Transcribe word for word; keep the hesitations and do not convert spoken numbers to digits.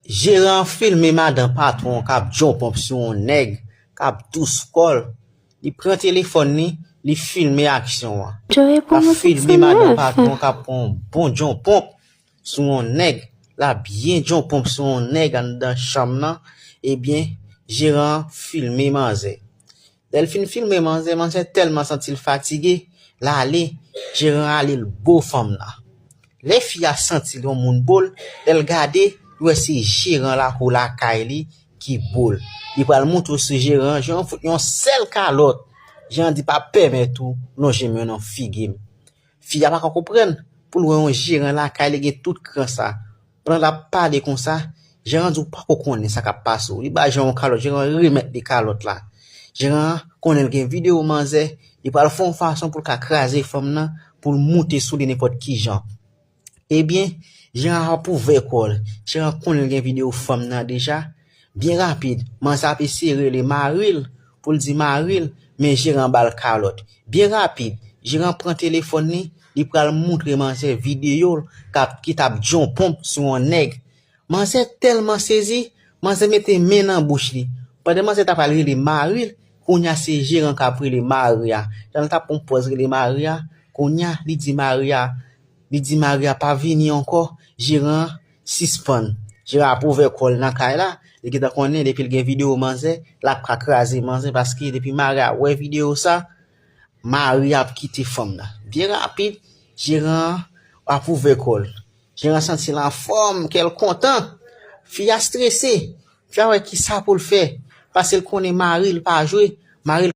Jeran an filme madan patwon k ap djonponp sou yon nèg k ap dous kò l. Li pran telefòn li, li filme aksyon an. Joe L ap filme madan patwon k ap pran yon bon djonponp sou yon nèg. L ap byen djonponp sou yon nèg anndan chanm nan. Ebyen, jeran an filme manzè. Lè l fin filme manzè, manzè tèlman santi l fatige, l ale, jeran ale l bo fanm nan. Lè fi a santi l yon moun bo l, lè l gade, li wè se jeran lakou lakay li ki bo l. Li pral monte sou jeran an, jeran fout yon sèl kalòt. Jeran di pa pèmèt ou lonje men nan figi m. Fi a pa ka konprann pou l wè yon jeran lakay li gen tout kran sa. Pandan l ap pale konsa, jeran di w pako konnen sa k ap pase w. Li ba jeran yon kalòt, jeran remèt li kalòt la. Jeran konnen l gen videyo manzè, li pral fè yon fason pou l ka kraze fanm nan, pou l moute sou li nenpòt ki jan. Ebyen, jeran ap ouvè kò l. Jeran konnen l gen videyo fanm nan deja. Byen rapid, manzè ap eseye rele mari l pou l di mari l, men jeran ba l kalòt. Byen rapid, jeran pran telefòn li, li pral moutre manzè videyo l k ap, ki t ap djonponp sou yon nèg. Manzè tèlman sezi, manzè mete men nan bouch li. Pandan manzè ta pral rele mari l, kounye a se jeran k ap rele mari a. Jan l t ap pran pòz rele mari a, kounye a li di mari a, li di mari a pa vini ankò, jeran an sispann. Jeran ap ouvè kò l nan kay la, li gentan konnen depi l gen videyo manzè, l ap ka kraze manzè paske depi mari a wè videyo sa, mari a ap kite fanm nan. Byen rapid, jeran an ap ouvè kò l. Jeran santi l anfòm, kè l kontan. Fi a strese. Fi a wè kisa pou l fè. Paske l konnen mari l pa jwe. Mari l